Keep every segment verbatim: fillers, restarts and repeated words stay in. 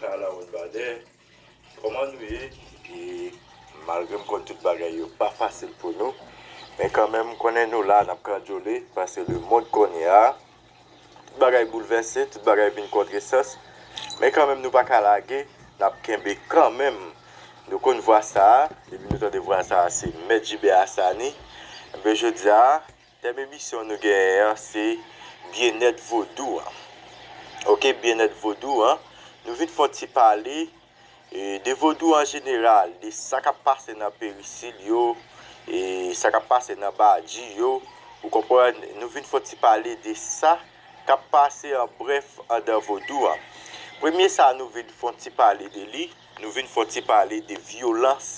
Kala Wood Baden, kòman nou ye? Epi, malgre m konn tout bagay yo pa fasil pou nou, men kanmenm, m konnen nou la, n ap kandjole, paske lemonn kounye a, tout bagay boulvèse, tout bagay vin kontresans. Men kanmenm, nou pa ka lage, n ap kenbe kanmenm. Nou konn vwa sa a, depi nou tande vwa sa a, se Mèt Jibe Asani. Enben, jodi a, tèm emisyon nou genyen an, se byennèt vodou an. Oke, byennèt vodou an. Nou vin fè yon ti pale, e, de vodou an jeneral, de sa k ap pase nan perisil yo, e sa k ap pase nan badji yo. Ou konprann? Nou vin fè yon ti pale de sa k ap pase an brèf anndan vodou an. Premye sa nou vin fè yon ti pale de li, nou vin fè yon ti pale de vyolans.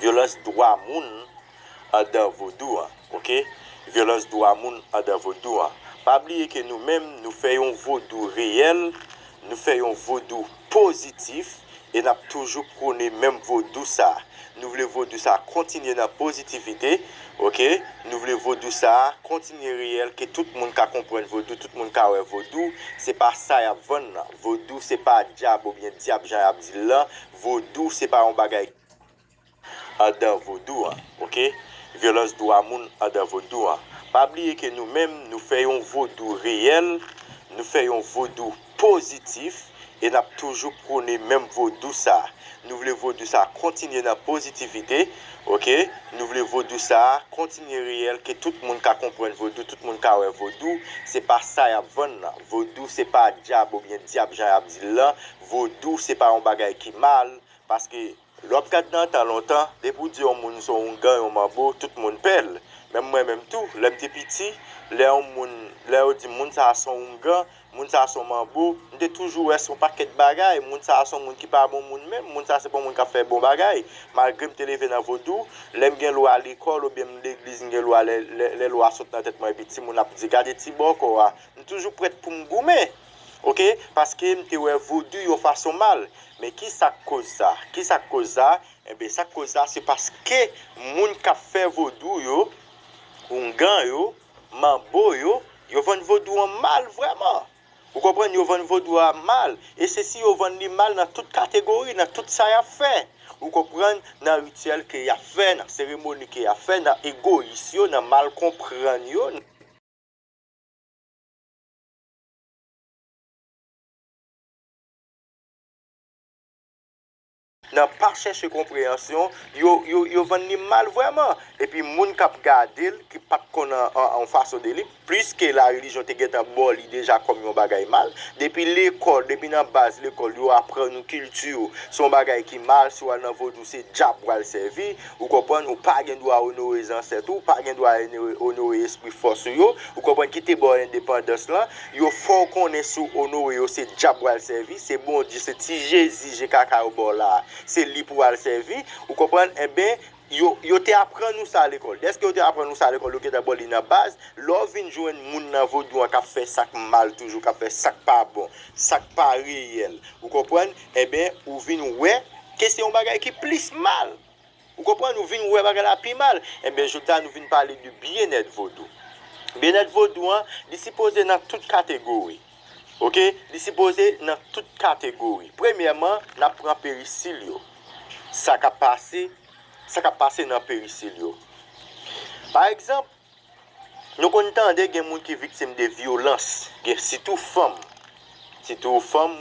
Vyolans dwa moun anndan vodou an, oke? Vyolans dwa moun anndan vodou an. Pa bliye ke nou menm, nou fè yon vodou reyèl, nou fè yon vodou pozitif, e n ap toujou pwone menm vodou sa a. Nou vle vodou sa a kontinye nan pozitivite, oke? Nou vle vodou sa a kontinye reyèl, ke tout moun ka konprann vodou, tout moun ka wè vodou. Se pa sa y ap vann nan. Vodou se pa dyab oubyen dyab jan y ap di l lan. Vodou se pa yon bagay anndan vodou an, oke? Vyolans dwa moun anndan vodou an. Pa bliye ke nou menm, nou fè yon vodou reyèl, nou fè yon vodou pozitif, e n ap toujou pwone menm vodou sa a. Nou vle vodou sa a kontinye nan pozitivite, oke? Nou vle vodou sa a kontinye reyèl, ke tout moun ka konprann vodou, tout moun ka wè vodou. Se pa sa y ap vann nan. Vodou se pa dyab oubyen dyab jan y ap di l lan. Vodou se pa yon bagay ki mal, paske lè w ap gad nan tan lontan, depi w di yon moun se yon oungan, yon manbo, tout moun pè l. Menm mwen menm tou, lè m te piti, lè yon moun, lè yo di moun sa a se yon oungan, moun sa a se yon manbo, m te toujou wè se yon pakèt bagay, moun sa a se yon moun ki pa bon moun menm, moun sa a se pa yon moun k ap fè bon bagay. Malgre m te leve nan vodou, lè m gen lwa lekòl oubyen m legliz, m gen lwa lè, lè, lè lwa sot nan tèt mwen, epi timoun ap di, "Gade ti bòkò a." M toujou prèt pou m goumen. Oke? Paske m te wè vodou yon fason mal. Men ki sa k koz sa? Ki sa k koz sa? Enben, sa k koz sa, se paske moun k ap fè vodou yo, oungan yo, manbo yo, yo vann vodou an mal vrèman. Ou konprann? Yo vann vodou a mal. E se si yo vann li mal nan tout kategori, nan tout sa y ap fè. Ou konprann? Nan rityèl ke y ap fè, nan seremoni ke y ap fè, nan egoyis yo, nan mal konprann yo. Nan pa chèche konpreyansyon, yo, yo, yo vann li mal vrèman. Epi moun k ap gade l, ki pa t konn an, an, an fason de li, pliske larelijyon te gentan ba w li deja kòm yon bagay mal, depi lekòl, depi nan baz lekòl, yo aprann ou kilti w se yon bagay ki mal, si w al nan vodou, se dyab w al sèvi, ou konprann, ou pa gen dwa onore zansèt ou, ou pa gen dwa onore, onore espri fòs ou yo, ou konprann, ki te ba w endepandans lan, yo fè w konnen si w onore yo, se dyab w al sèvi, se Bondye, se ti Jezi, J K K yo ba w la a, se li pou w al sèvi, ou konprann, enben, yo, yo te aprann ou sa lekòl. Dèske yo te aprann ou sa lekòl, yo gentan ba w li nan baz, lè w vin jwenn moun nan vodou an k ap fè sa k mal toujou, k ap fè sa k pa bon, sa k pa reyèl, ou konprann, enben, ou vin wè ke se yon bagay ki plis mal. Ou konprann? Ou vin wè bagay la pi mal. Enben, jodi a, nou vin pale de byennèt vodou. Byennèt vodou an, li sipoze nan tout kategori. Oke? Li sipoze nan tout kategori. Premyèman, n ap pran perisil yo. Sa k ap pase, sa k ap pase nan perisil yo. Pa egzanp, nou konn tande gen moun ki viktim de vyolans, gen sitou fanm. Sitou fanm,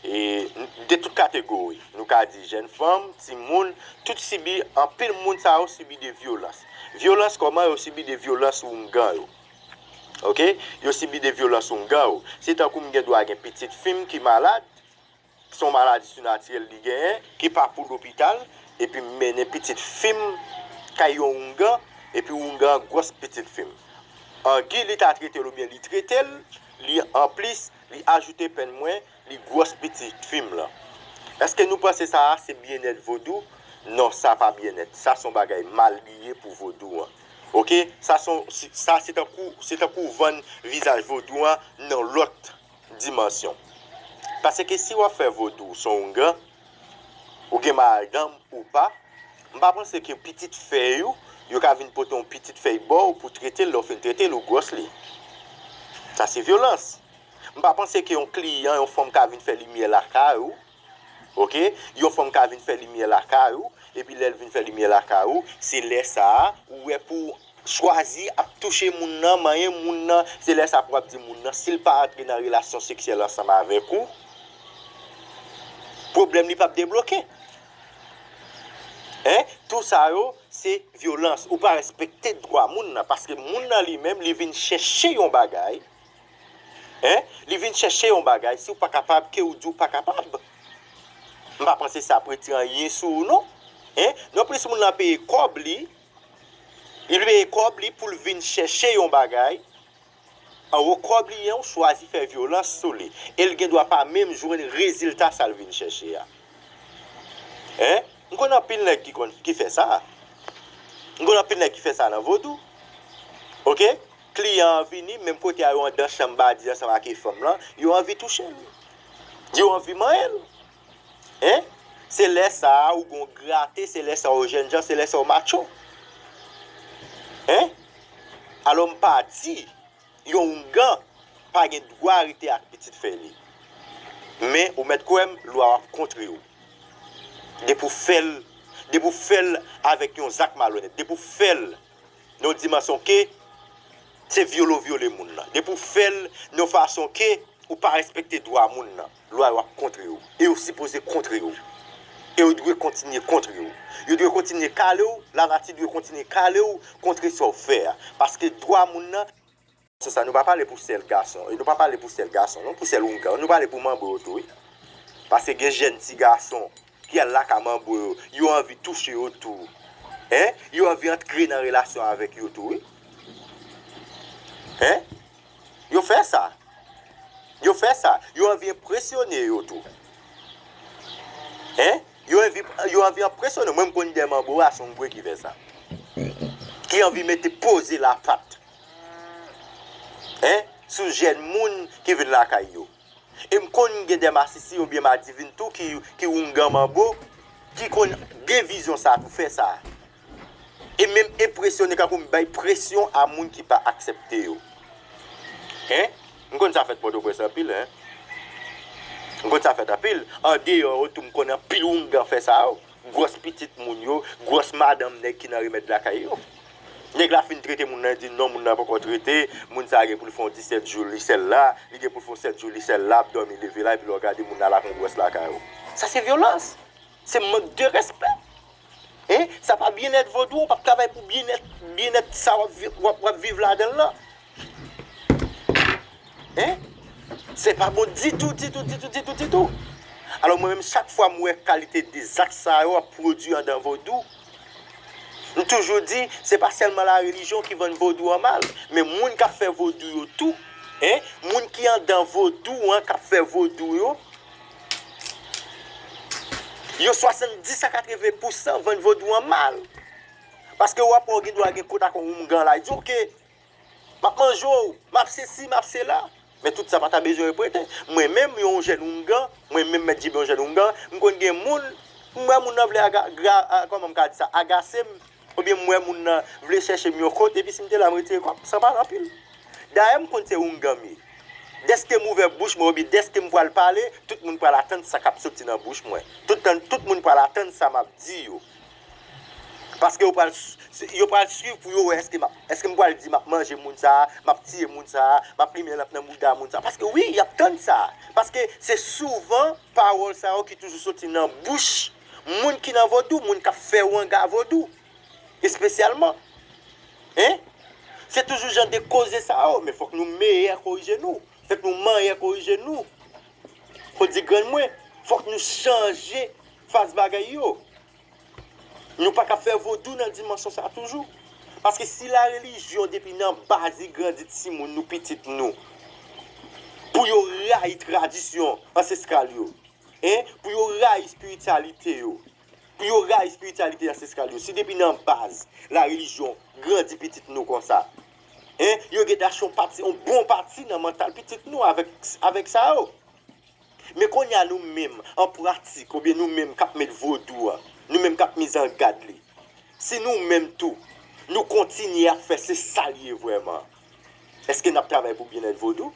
e, de tout kategori. Nou ka di jèn fanm, timoun, tout sibi, anpil moun sa yo sibi de vyolans. Vyolans kòman? Yo sibi de vyolans oungan yo. Oke? Yo sibi de vyolans oungan yo. Se tankou m gen dwa gen pitit fi m ki malad, se yon maladi sinatirèl li genyen, ki pa pou lopital, epi m mennen pitit fi m kay yon oungan, epi oungan an gwòs pitit fi m. Angi li ta trete l oubyen li trete l, li anplis, li ajoute pèn mwen, li gwòs pitit fi m lan. Èske nou panse sa a se byennèt vodou? Non, sa pa byennèt. Sa se yon bagay mal li ye pou vodou an. Oke? Sa se yon, sa se tankou, se tankou w vann vizaj vodou an nan lòt dimansyon. Paske si w ap fè vodou, se yon oungan, ou gen madanm ou pa, m pa panse ke pitit fèy ou, yo ka vin pote yon pitit fèy ba w pou trete l, lè w fin trete l, ou gwòs li. Sa se vyolans. M pa panse ke yon kliyan, yon fanm ka vin fè limyè lakay ou. Oke? Yon fanm ka vin fè limyè lakay ou, epi lè l vin fè limyè lakay ou, se lè sa a, ou wè pou w chwazi ap touche moun nan, manyen moun nan, se lè sa a pou w ap di moun nan, si l pa antre nan relasyon seksyèl ansanm avèk ou, pwoblèm li p ap debloke. Hein? Tou sa yo, se vyolans. Ou pa respekte dwa moun nan, paske moun nan li menm, li vin chèche yon bagay. Hein? Li vin chèche yon bagay, si w pa kapab, ke w di w pa kapab. M pa panse sa ap retire anyen sou ou, non. Hein? Nonplis moun nan peye kòb li, li peye kòb li pou l vin chèche yon bagay. Anwo kòb li an, ou chwazi fè vyolans sou li. E l gen dwa pa menm jwenn rezilta sa l vin chèche a. Hein? M konn anpil nèg ki konn, ki fè sa. M konn anpil nèg ki fè sa nan vodou. Oke? Kliyan an vini, menm kote a yo andan chanm badi ansanm ak fanm lan, yo anvi touche l. Yo anvi manyen l. Hein? Se lè sa a ou gon grate, se lè sa a ou jènjan, se lè sa a ou matcho. Hein? Alò m pa di yon oungan pa gen dwa rete ak pitit fè li. Men ou mèt kwè m, lwa w ap kontre w. Depi w fè l, depi w fè l avèk yon zak malonèt, depi w fè l nan yon dimansyon ke se vyole w vyole moun nan, depi w fè l nan yon fason ke ou pa respekte dwa moun nan, lwa yo ap kontre w. E yo sipoze kontre w. E yo dwe kontinye kontre w. Yo dwe kontinye kale w, lanati dwe kontinye kale w kontre sa w fè a. Paske dwa moun nan, se sa, nou pa pale pou sèl gason. E nou pa pale pou sèl gason, non, pou sèl oungan. Nou pale pou manbo yo tou, wi. Paske gen jèn ti gason ki al lakay manbo yo, yo anvi touche yo tou. Hein? Yo anvi antre nan relasyon avèk yo tou, wi. Hein? Yo fè sa. Yo fè sa. Yo anvi enpresyone yo tou. Hein? Yo anvi, yo anvi enpresyone. Mwen, m konn de manbo a, se yon gwe ki fè sa. Ki anvi mete poze lapat. Hein? Sou jèn moun ki vin lakay yo. E m konn gen de masisi oubyen madivin tou ki, ki oungan manbo, ki konn gen vizyon sa pou fè sa. E menm enpresyone kankou m bay presyon a moun ki pa aksepte yo. Hein? M konn sa fèt Pòtoprens anpil, hein? M konn sa fèt anpil. Andeyò yo tou, m konn anpil oungan fè sa yo. Gwòs pitit moun yo, gwòs madanm nèg ki nan remèd lakay yo. Nèg la fin trete moun nan, di non, moun nan poko trete, moun sa gen pou l fè yon disèt jou li sèl la, li gen pou l fè yon sèt jou li sèl la, ap dòmi leve la, epi lè w gade moun nan al ak yon gwòs lakay ou. Sa se vyolans. Se mank de respè. Hein? Sa pa byennèt vodou, w p ap travay pou byennèt, byennèt sa w ap vi-, w ap, w ap viv ladan l lan. Hein? Se pa bon ditou, ditou, ditou, ditou, ditou. Alò, mwen menm, chak fwa m wè kalite de zak sa yo ap pwodui andan vodou, m toujou di, se pa sèlman larelijyon ki vann vodou an mal, men moun k ap fè vodou yo tou, hein? Moun ki andan vodou an, k ap fè vodou yo, yo swasanndis a katreven pousan vann vodou an mal. Paske w ap wè w gen dwa gen kontak yon oungan la, li di, oke, m ap manje w, m ap sesi, m ap sela. Men tout sa pa ta bezwen repete. Mwen menm, yon jèn oungan, mwen menm Mèt Jibe, yon jèn oungan, m konn gen moun, m wè moun nan vle aga-, gra-, a, kòman m ka di sa, agase m, oubyen m wè moun nan vle chèche m yon kot, epi si m te la, m retire kò m, san pale anpil. Dayè, m konn se oungan m ye. Dèske m ouvè bouch mwen, oubyen dèske m pral pale, tout moun pral atann sa k ap soti nan bouch mwen. Tout tan, tout moun pral atann sa m ap di yo. Paske yo pral s-, yo pral swiv pou yo wè èske m ap, èske m pral di m ap manje moun sa a, m ap tiye moun sa a, m ap limen lanp nan bouda moun sa a. Paske wi, y ap tann sa. Paske se souvan pawòl sa yo ki toujou soti nan bouch moun ki nan vodou, moun k ap fè wanga vodou, espesyalman. Hein? Se toujou jan de koze sa yo, men fòk nou meyè korije nou. Fòk nou manyè korije nou. Kon di grann mwen, fòk nou chanje faz bagay yo. Nou pa ka fè vodou nan dimansyon sa toujou. Paske si larelijyon depi nan baz li grandi timoun nou, pitit nou, pou yo rayi tradisyon ansestral yo, hein, pou yo rayi espirityalite yo, pou yo rayi espirityalite ansestral yo, si depi nan baz larelijyon grandi pitit nou konsa, hein, yo gentan achte yon pati, yon bon pati nan mantal pitit nou avèk, avèk sa yo. Men kounye a nou menm, an pratik, oubyen nou menm k ap met vodou an, nou menm k ap mizangad li, si nou menm tou, nou kontinye ap fè se sa l ye vrèman, èske n ap travay pou byennèt vodou?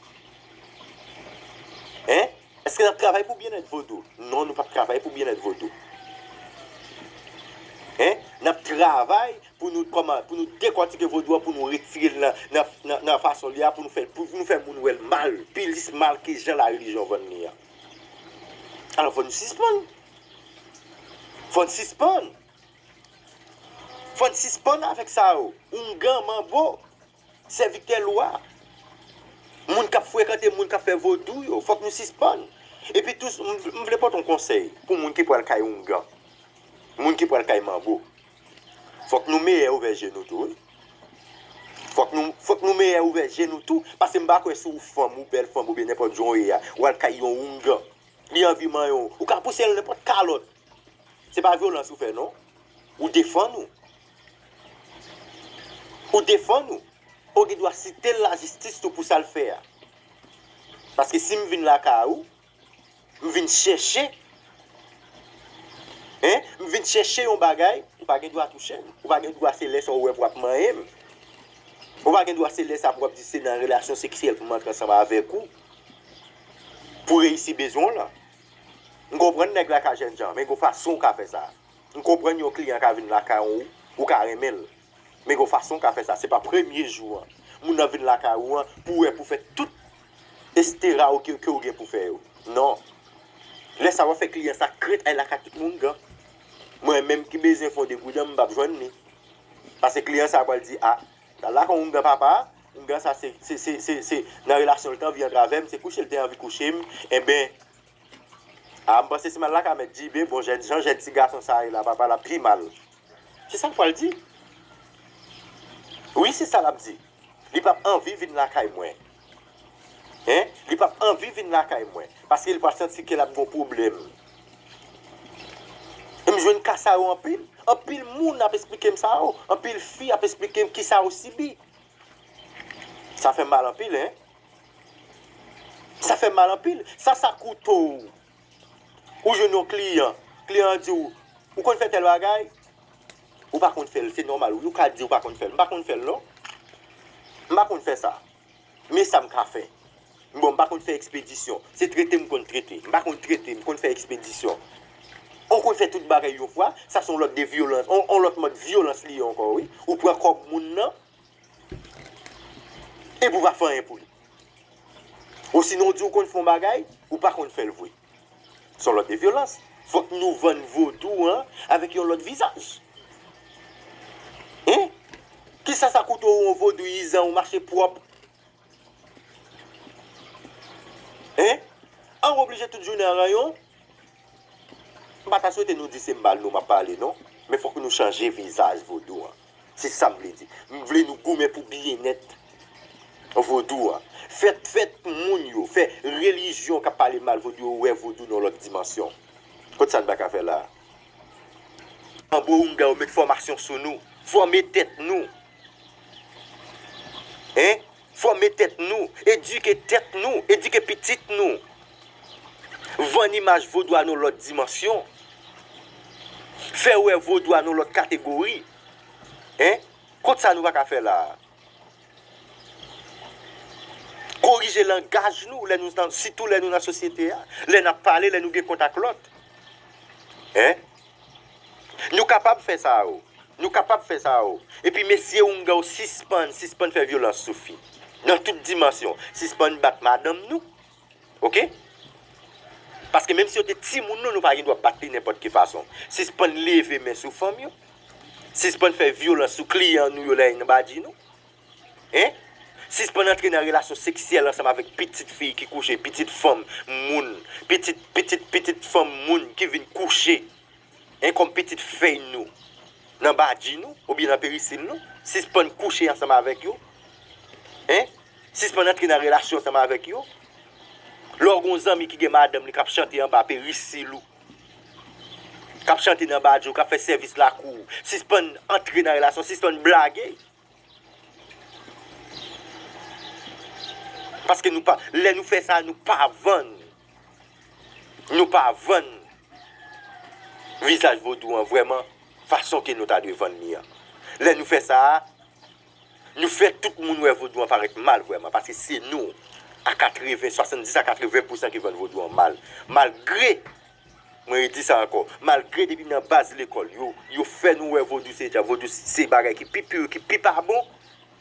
Hein? Èske n ap travay pou byennèt vodou? Non, nou p ap travay pou byennèt vodou. Hein? N ap travay pou nou kòman, pou nou dekòtike vodou an, pou nou retire l nan, nan, nan, nan fason l ye a, pou nou fè, pou nou fè moun wè l mal, plis mal ke jan larelijyon vann li an. Alò, fò nou sispann. Fò n sispann. Fò n sispann avèk sa yo. Oungan, manbo, sèvitè lwa. Moun k ap frekante moun k ap fè vodou yo. Fòk nou sispann. Epi tou, m, m vle pote yon konsèy pou moun ki pral kay oungan. Moun ki pral kay manbo. Fòk nou meyè ouvè je nou tou, wi. Fòk nou, fòk nou meyè ouvè je nou tou. Paske m pa kwè si w fanm, ou bèl fanm, oubyen nenpòt jan w ye a, w al kay yon oungan. Li anvi manyen w. Ou ka pouse l nenpòt kalòt. Se pa vyolans ou fè, non. Ou defann ou. Ou defann ou. Ou gen dwa site l lajistis tou pou sa l fè a. Paske si m vin lakay ou, m vin chèche, hein, m vin chèche yon bagay, ou pa gen dwa touche m. Ou pa gen dwa se lè sa ou wè pou w ap manyen m. Ou pa gen dwa se lè sa pou w ap di se nan relasyon seksyèl pou m antre ansanm avèk ou. Pou reyisi bezwen w lan. M konprann nèg la ka jènjan, men gon fason w ka fè sa. M konprann yon kliyan ka vin lakay ou, ou ka renmen l. Men gon fason w ka fè sa. Se pa premye jou an. Moun nan vin lakay ou an, pou w wè, pou fè tout estera ou ke, ke w gen pou fè yo. Non. Lè sa w ap fè kliyan sa k ret al lakay tout moun gan. Mwen menm ki bezwen fè yon degouydan, m p ap jwenn li. Paske kliyan sa pral di, a, l al lakay yon oungan papa, oungan sa se, se, se, se, se nan relasyon l te anvi antre avè m, se kouche l te anvi kouche m, enben, a, m panse si m al lakay mèt Jibe, bon, jèn, jan jèn ti gason sa ye la, papa, l ap pi mal. Se sa l pral di. Wi, se sa l ap di. Li p ap anvi vin lakay mwen. Hein? Li p ap anvi vin lakay mwen. Paske li pral santi ke l ap gon pwoblèm. E m jwenn ka sa yo anpil. Anpil moun ap esplike m sa yo. Anpil fi ap esplike m kisa yo sibi. Sa fè m mal anpil, hein? Sa fè m mal anpil. Sa, sa koute w. Ou jwenn yon kliyan. Kliyan an di w, ou konn fè tèl bagay? Ou pa konn fè l, se nòmal. Wi, ou ka di ou pa konn fè l. M pa konn fè l, non. M pa konn fè sa. Men sa m ka fè. Bon, m pa konn fè ekspedisyon. Se trete m konn trete. M pa konn trete, m konn fè ekspedisyon. Ou konn fè tout bagay yon fwa, sa se yon lòt de vyolans. On, on lòt mòd vyolans li ye ankò, wi. Ou pran kòb moun nan, epi ou pa fè anyen pou li. Osinon, w di w konn fè yon bagay, ou pa konn fè l vre. Se yon lòt de vyolans. Fòk nou vann vodou an avèk yon lòt vizaj. Hein? Kisa sa koute w yon vodouyizan, ou mache pwòp? Hein? An w oblije tout jounen an ranyon? M pa ta swete nou di se mal nou m ap pale, non. Men fòk nou chanje vizaj vodou an. Se sa m vle di. M vle nou goumen pou byennèt vodou an. Fè, fè moun yo, fè relijyon k ap pale mal vodou yo wè vodou nan lòt dimansyon. Kot sa n pa ka fè la a? Anbo oungan yo met fòmasyon sou nou. Fòme tèt nou. Hein? Fòme tèt nou. Edike tèt nou. Edike pitit nou. Vann imaj vodou a nan lòt dimansyon. Fè wè vodou a nan lòt kategori. Hein? Kot sa nou pa ka fè la a? Korije langaj nou, lè nou nan, sitou lè nou nan sosyete a. Lè n ap pale, lè nou gen kont ak lòt. Hein? Nou kapab fè sa yo. Nou kapab fè sa yo. Epi mesye oungan yo, sispann, sispann fè vyolans sou fi. Nan tout dimansyon. Sispann bat madanm nou. Oke? Paske menm si yo te timoun nou, nou pa gen dwa bat li nenpòt ki fason. Sispann leve men sou fanm yo. Sispann fè vyolans sou kliyan nou yo lè y nan badji nou. Hein? Sispann antre nan relasyon seksyèl ansanm avèk pitit fi ki kouche, pitit fanm moun, pitit, pitit, pitit fanm moun ki vin kouche. Hein, kòm pitit fèy nou, nan badji nou, oubyen nan perisil nou, sispann kouche ansanm avèk yo. Hein? Sispann antre nan relasyon ansanm avèk yo. Lè w gen yon zanmi ki gen madanm li k ap chante anba perisil ou, k ap chante nan badji w, k ap fè sèvis lakou w, sispann antre nan relasyon, sispann blage. Paske nou pa, lè nou fè sa, nou pa vann. Nou pa vann vizaj vodou an vrèman fason ke nou ta dwe vann li an. Lè nou fè sa a, nou fè tout moun wè vodou an parèt mal vrèman, paske se nou. a katreven, swasanndis a katreven pousan ki vann vodou an mal. Malgre, mwen redi sa ankò, malgre depi nan baz lekòl, yo, yo fè nou wè vodou se dyab, vodou se bagay ki pi pi, ki pi pa bon,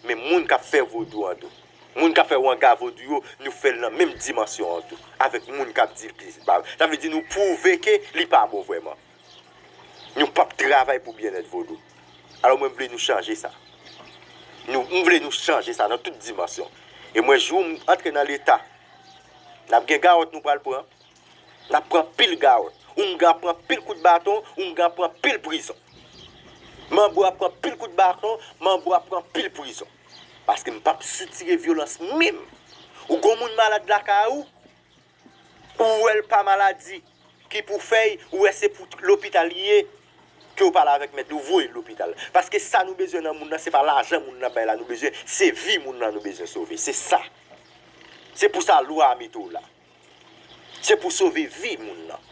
men moun k ap fè vodou an tou. Moun k ap fè wanga vodou yo, nou fè l nan menm dimansyon an tou. Avèk moun k ap di l ki pa. Sa vle di nou pwouve ke li pa bon vrèman. Nou p ap travay pou byennèt vodou. Alò mwen vle nou chanje sa. Nou, m vle nou chanje sa nan tout dimansyon. E mwen jou m antre nan leta, n ap gen gawòt nou pral pran. N ap pran pil gawòt. Oungan ap pran pil kout baton, oungan ap pran pil prizon. Manbo ap pran pil kout baton, manbo ap pran pil prizon. Paske m p ap soutire vyolans menm. Ou gon moun malad lakay ou, ou wè l pa maladi ki pou fè y, ou wè se pou lopital li ye, ke w pale avèk mèt li, ou voye l lopital. Paske sa nou bezwen nan moun nan, se pa lajan moun nan bay la nou bezwen, se vi moun nan nou bezwen sove. Se sa. Se pou sa lwa a mete w la. Se pou sove vi moun nan.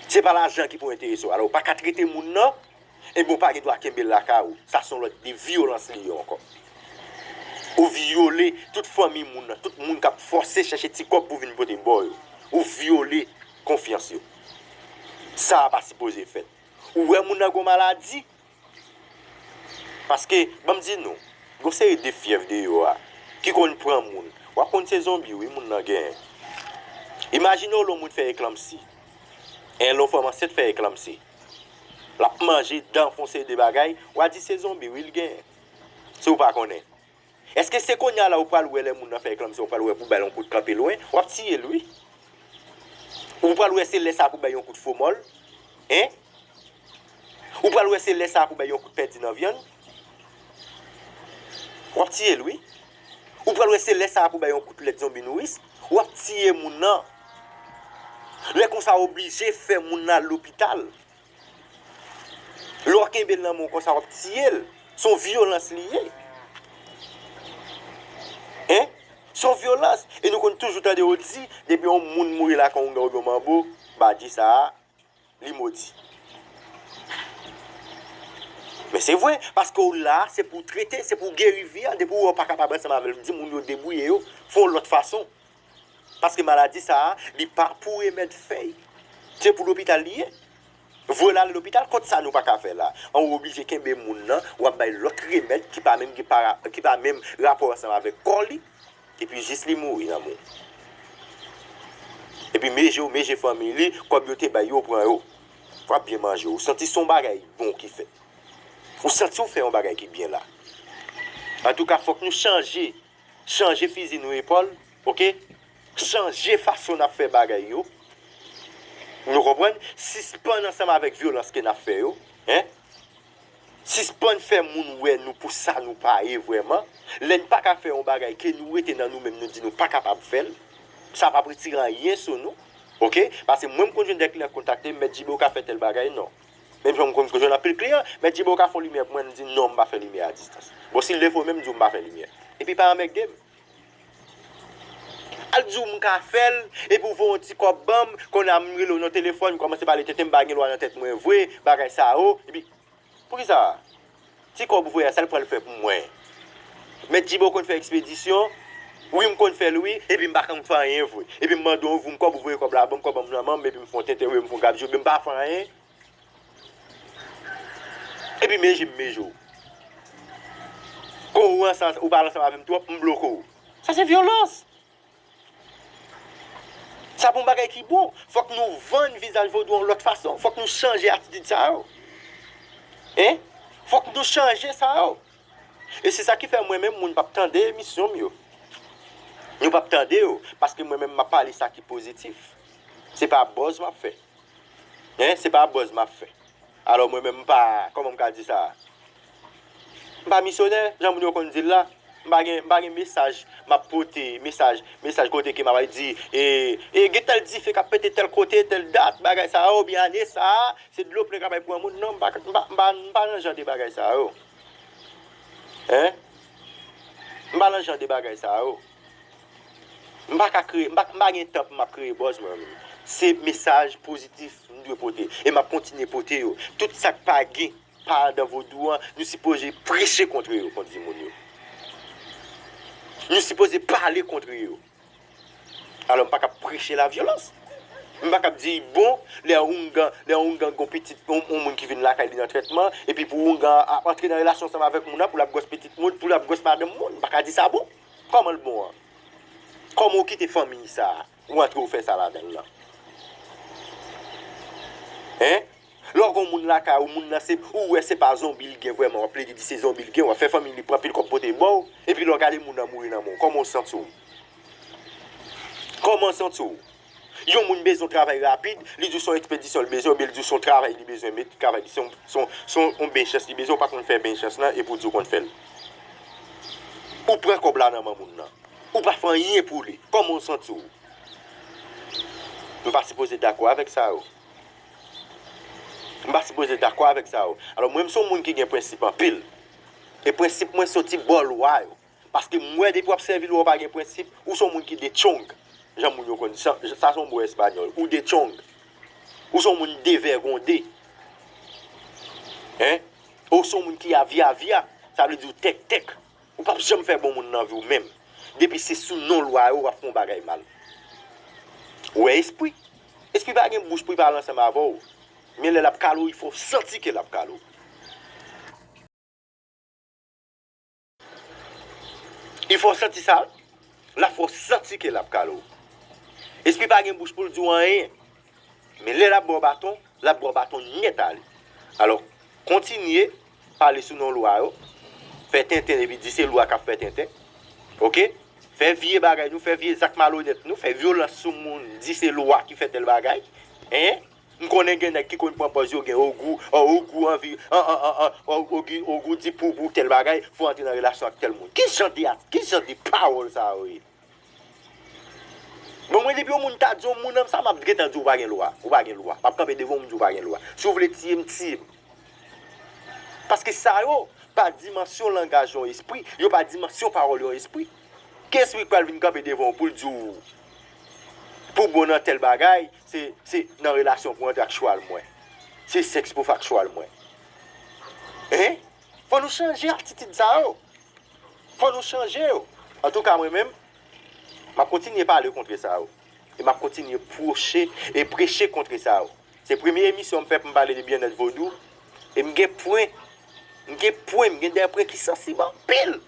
Se pa lajan ki pou enterese w. Alò, ou pa ka trete moun nan, ebyen ou pa gen dwa kenbe l lakay ou. Sa se yon lòt de vyolans li ye ankò. Ou vyole tout fanmi moun nan, tout moun k ap fòse chèche ti kòb pou vin pote ba w yo. Ou vyole konfyans yo. Sa a pa sipoze fèt. Ou wè moun nan gon maladi, paske, ban m di nou, gon seri de fyèv deyò a, ki konn pran moun. W ap konn se zonbi, wi, moun nan genyen. Imajine w lè yon moun fè eklanpsi. En, lè yon fanm ansent fè eklanpsi. L ap manje dan, fè yon seri de bagay, w a di se zonbi, wi, l genyen. Si w pa konnen. Èske se kounye a la ou pral wè lè moun nan fè eklanpsi, ou pral wè pou bay yon kout kanpe lwen? W ap tiye l, wi. Ou pral wè se lè sa pou bay yon kout fomòl? Hein? Ou pral wè se lè sa pou bay yon kout pèdi nan vyann? W ap tiye l, wi. Ou pral wè se lè sa pou bay yon kout lèt zonbi nouris? W ap tiye moun nan. Lè konsa oblije fè moun nan al lopital. Lè w kenbe l nan men w konsa, w ap tiye l. Se yon vyolans li ye. Hein? Se yon vyolans. E nou konn toujou tande yo di, depi yon moun mouri lakay yon oungan oubyen yon manbo, badji sa a, li modi. Men se vre, paske w la, se pou w trete, se pou w geri vi a. Depi w wè w pa kapab ansanm avè l, di moun yo debouye yo, fè yon lòt fason. Paske maladi sa a, li pa pou remèd fèy. Se pou lopital li ye. Voye l ale lopital, kont sa nou pa ka fè la. An ou oblije kenbe moun nan, w ap bay lòt remèd ki pa menm gen para, ki pa menm rapò ansanm avèk kò li, epi jis li mouri nan men w. Epi meje w, meje fanmi li, kòb yo te bay yo, w pran yo. W ap byen manje, w santi se yon bagay bon ki fèt. Ou santi w fè yon bagay ki byen la. Antouka, fòk nou chanje. Chanje fizi nou epòl, oke? Chanje fason n ap fè bagay yo. Nou konprann? Sispann ansanm avèk vyolans ke n ap fè yo. Hein? Sispann fè moun wè nou pou sa nou pa ye vrèman. Lè n pa ka fè yon bagay ke nou rete nan nou menm, nou di nou pa kapab fè l, sa p ap retire anyen sou nou. Oke? Paske mwen, m konn jwenn de kliyan kontakte m, Mèt Jibo ka fè tèl bagay, non. Menm jan m konn jwenn anpil kliyan, Mèt Jibo ka fè yon limyè pou mwen, m di non, m pa fè limyè a distans. Bon, si l defo menm, m di w m pa fè limyè. Epi pa anmègde m. Al di w m ka fè l, epi w voye yon ti kòb ban m, kounye a m rele w nan telefòn, m kòmanse pale tenten, m pa gen lwa nan tèt mwen vre, bagay sa yo. Epi, poukisa? Ti kòb ou voye a, sa l pral fè pou mwen? Mèt Jibo konn fè ekspedisyon, wi, m konn fè l, wi, epi m pa konn fè anyen vre. Epi m mande w, ou voye m kòb, ou voye kòb la ban m, kòb ban m nan men m, epi m fè yon tenten, epi m fè yon gab je, epi m pa fè anyen. Epi meje m meje w. Kon ou ansanm, ou pale ansanm avè m twòp, m bloke w. Sa se vyolans. Sa pa yon bagay ki bon. Fòk nou vann vizaj vodou yon lòt fason. Fòk nou chanje atitid sa yo. Hein? Fòk nou chanje sa yo. E se sa ki fè mwen menm, moun p ap tande emisyon m yo. Nou p ap tande yo, paske mwen menm, m ap pale sa ki pozitif. Se pa buzz m ap fè. Hein, se pa buzz m ap fè. Alò, mwen menm, m pa, kòman m ka di sa? M pa misyonè, jan moun yo konn di l la. M pa gen, m pa gen mesaj, m ap pote mesaj, mesaj kote ke m ap di, e, e, gen tèl dife k ap pete tèl kote, tèl dat, bagay sa yo, oubyen ane sa a, se dlo plen k ap bay pou yon moun. Non, m pa, m pa, m pa, m pa nan jan de bagay sa yo. Hein? M pa nan jan de bagay sa yo. M pa ka kreye, m pa, m pa gen tan pou m ap kreye buzz mwen menm. Se mesaj pozitif m dwe pote. E m ap kontinye pote yo. Tout sa k pa gen pa adan vodou an, nou sipoze preche kont yo, kont di moun yo. Nou sipoze pale kont yo. Alò, m pa ka preche lavyolans. M pa ka di, bon, lè oungan, lè oungan gon pitit, yon, yon moun ki vin lakay li nan trètman, epi pou oungan ap antre nan relasyon ansanm avèk moun nan, pou l ap gwòs pitit moun, pou l ap gwòs madanm moun, m pa ka di sa bon. Kòman l bon an? Kòman w kite fanmi sa a? Ou antre w fè sa ladan l lan? Hein? Lè w gon moun lakay ou, moun nan se, ou wè se pa zonbi l gen vrèman, w ap plede di se zonbi l gen, w ap fè fanmi li pran pil kòb pote ba w, epi lè w gade moun nan mouri nan men w, kòman w santi w? Kòman w santi w? Yon moun bezwen yon travay rapid, li di w se yon ekspedisyon li bezwen, oubyen li di w se yon travay li bezwen, men travay li se yon, se yon, se yon, yon benchans li bezwen, ou pa konn fè benchans lan, epi w di w konn fè l. Ou pran kòb la nan men moun nan. Ou pa fè anyen pou li. Kòman w santi w? M pa sipoze dakò avèk sa yo. M pa sipoze dakò avèk sa yo. Alò, mwen, m se yon moun ki gen prensip anpil. E prensip mwen soti bò lwa yo. Paske m wè depi w ap sèvi lwa w pa gen prensip, ou se yon moun ki de chong. Jan moun yo konn, sa, sa se yon mo espanyòl. Ou de chong. Ou se yon moun devègonde. Hein? Ou se yon moun ki avyavya. Sa vle di w tèktèk. Ou p ap janm fè bon moun nan vi w menm. Depi se sou non lwa yo w ap fè yon bagay mal. Ou wè espri. Espri pa gen bouch pou l pale ansanm avè w. Men lè l ap kale w, il fò w santi ke l ap kale w. Il fò w santi sa. L ap fè w santi ke l ap kale w. Espri pa gen bouch pou l di w anyen. Men lè l ap ba w baton, l ap ba w baton nèt ale. Alò, kontinye pale sou non lwa yo, fè tenten epi di se lwa k ap fè tenten. Oke? Fè vye bagay nou, fè vye zak malonèt nou, fè vyolans sou moun, di se lwa ki fè tèl bagay. Hein? M konnen gen nèg ki konn pran pòz yo gen ogou, an ogou anvi, an, an, an, an, an, ogou, ogou di pou, pou tèl bagay, fò antre nan relasyon ak tèl moun. Ki jan de, ki jan de pawòl sa yo ye? Bon, mwen, depi yon moun ta di yon moun nan sa, m ap gentan di w pa gen lwa. Ou pa gen lwa. M ap kanpe devan w, m di w pa gen lwa. Si w vle tiye m, tiye m. Paske sa yo pa dimansyon langaj yon espri, yo pa dimansyon pawòl yon espri. Ki espri k pral vin kanpe devan w pou l di w, pou bon nan tèl bagay, se, se nan relasyon pou antre ak chwal mwen. Se sèks pou fè ak chwal mwen. Hein? Fò nou chanje atitid sa yo. Fò nou chanje yo. Antouka, mwen menm, m ap kontinye pale kont sa yo. E m ap kontinye pwoche e preche kont sa yo. Se premye emisyon m fè pou m pale de byennèt vodou. E m gen pwen, m gen pwen, m gen de pwen ki sansib anpil.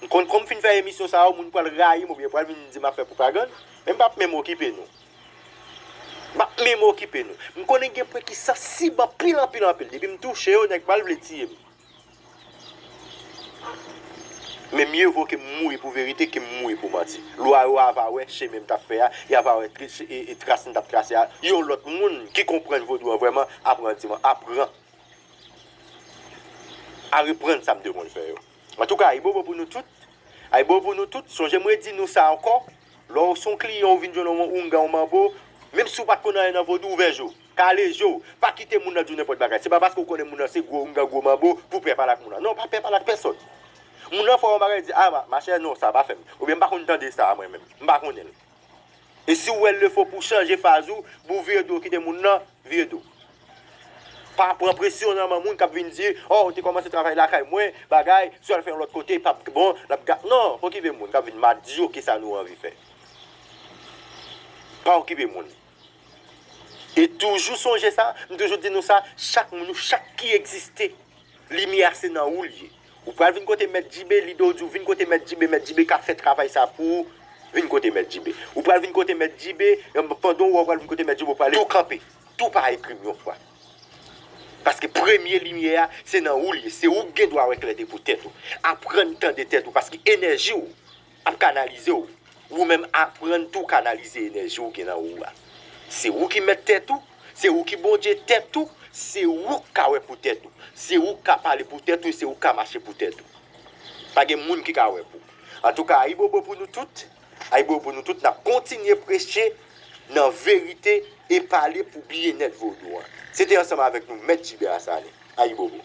M konn kon m fin fè emisyon sa yo, moun pral rayi m oubyen pral vin di m ap fè pwopagann. Men m p ap menm okipe nou. M p ap menm okipe nou. M konnen gen pwen ki sansib anpil, anpil, anpil. Depi m touche yo, nèg pral vle tiye m. Men mye vo ke m mouri pou verite ke m mouri pou manti. Lwa yo ava wè chemen m t ap fè a, y ava wè tri-, e, e tras m t ap trase a. Yon lòt moun ki konprann vodou an vrèman ap rann ti man, ap ran-, a reprann sa m te konn fè yo. Antouka, ayibobo pou nou tout. Ayibobo pou nou tout. Sonje m redi nou sa ankò. Lè w se yon kliyan, ou vin jwenn yon oungan, yon manbo, menm si w pa t konn anyen nan vodou, ouvè je w. Kale je w. Pa kite moun nan di w nenpòt bagay. Se pa paske w konnen moun nan se gwo oungan, gwo manbo, pou w pè pale ak moun nan. Non, pa pè pale ak pèsonn. Moun nan fè w yon bagay, di, a, ma, machè, non, sa pa fè m. Oubyen m pa konn tande sa a mwen menm. M pa konnen l. E si w wè l lefo pou w chanje faz ou, pou w vire do w kite moun nan, vire do w. Pa pran presyon nan men moun k ap vin di, o, ou te kòmanse travay lakay mwen, bagay, si w al fè yon lòt kote, p ap bon, l ap ga-, non, okipe moun k ap vin madyoke sa nou anvi fè. Pa okipe moun. E toujou sonje sa, m toujou di nou sa, chak moun, nou chak ki egziste, limyè a se nan ou l ye. Ou pral vin kote Mèt Jibe, lide w di w vin kote Mèt Jibe, Mèt Jibe ka fè travay sa pou ou, vin kote Mèt Jibe. Ou pral vin kote Mèt Jibe, pandan w wè w pral vin kote Mèt Jibe, ou pral tou kanpe. Tou pa ekri m yon fwa. Paske premye limyè a, se nan ou l ye. Se ou k gen dwa wè klète pou tèt ou. Aprann tande tèt ou, paske enèji w ap kanalize w. Ou menm aprann tou kanalize enèji w gen nan ou a. Se ou ki mèt tèt ou, se ou ki Bondye tèt ou, se ou k ka wè pou tèt ou. Se ou k ka pale pou tèt ou, se ou k ka mache pou tèt ou. Pa gen moun ki ka wè pou ou. Antouka, ayibobo pou nou tout. Ayibobo pou nou tout. N ap kontinye preche nan verite e pale pou byennèt vodou an. Se te ansanm avèk nou, Mèt Jibe Asani. Ayibobo.